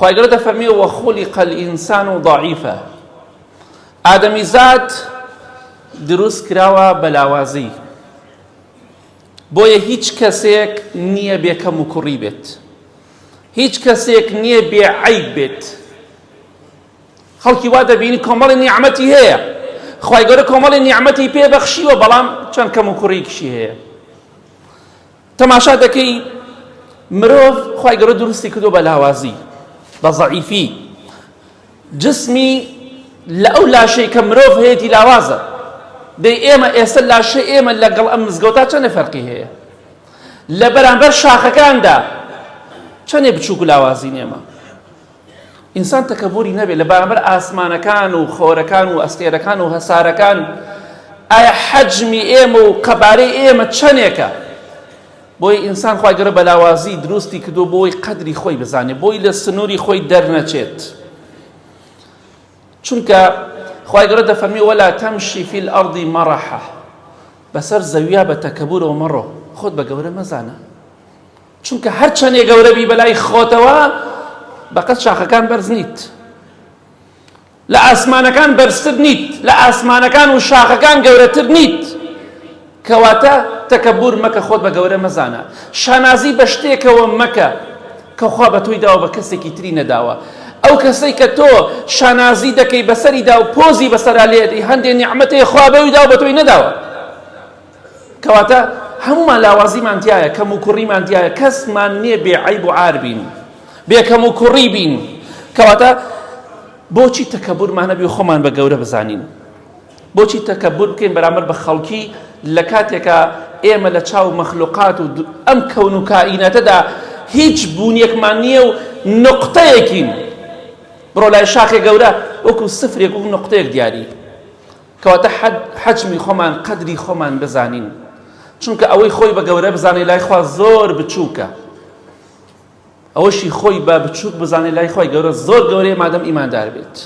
خوای گەورە دەفەرمێ وخلق الانسان ضعیفا ئادەمیزاد دروست کراوە بە لاوازی بۆیە هیچ کەسێک نییە بێ کەم و کوڕی بێت هیچ کەسێک نییە بێ عیب بێت خەڵکی وا دەبینی کۆمەڵی نیعمەتی هەیە خوای گەورە کۆمەڵی نیعمەتی پێ بەخشیوە بەڵام چەند کەم و کوڕیکشی هەیە تەماشا دەکەی مرۆڤ خوای گەورە دروستی کردو بە لاوازی بە زەعیفی جسمی لە ئەو لاشەی کە مرۆڤ هەیەی لاوازە دەی ئێمە ئێستا لاشەی ئێمە لەگەڵ ئەم مزگەوتا چەندە فەرقی هەیە لە بەرامبەر شاخەکاندا چەندێ بچووک و لاوازین ئێمە ئینسان تەکەبوری نەبێت لە بەرامبەر ئاسمانەکان و خۆرەکان و ئەستێرەکان و هەسارەکان ئایا حەجمی ئێمە و قەبارەی ئێمە چەندێکە بۆی ئینسان خوای گەورە بە لاوازی دروستی کردو بۆی قەدری خۆی بزانێت بۆی لە سنووری خۆی دەرنەچێت چونکە خوای گەورە دەفەرمی ولا تمشي في الأرض مرحا بەسەر زەویا بە تەکەبورەوە مەڕۆ خۆت بە گەورە مەزانە چونکە هەرچەنێ گەورە بی بەلای خۆتەوە بەقەد شاخەکان بەرز نیت لە ئاسمانەکان بەرزتر نیت لە ئاسمانەکان و شاخەکان گەورەتر نیت کەواتە تەکەبور مەکە خۆت بە گەورە مەزانە شانازی بە شتێکەوە مەکە کە خوا بە تۆی داوە بە کەسێکی تری نەداوە ئەو کەسەی کە تۆ شانازی دەکەی بەسەریدا و پۆزی بەسەرا لێدەی هەندێ نیعمەتێ خوا بەوی داوە بە تۆی نەداوە کەواتە هەموومان لاوازیمان تایە کەم و کوڕیمان تایە کەسمان نییە بێ عەیب و عار بین بێ کەم و کوڕی بین کەواتە بۆچی تەکەبورمان هەبی خۆمان بە گەورە بزانین بۆچی تەکەبور بکەین بەرامبەر بە خەڵکی لە کاتێکا ئێمە لە چاو مەخلوقات و ئەم کەون و کائیناتەدا هیچ بوونیەکمان نییە و نقطەیەکین بڕۆ لای شاخێ گەورە وەکو سفرێک و نقطەیەک دیاری کەواتە حەجمی خۆمان قەدری خۆمان بزانین چونکە ئەوەی خۆی بە گەورە بزانێ لای خوا زۆر بچووکە ئەوەشی خۆی بە بچووک بزانێ لای خۆی گەورە زۆر گەورەیە مادەم ئیماندار بێت.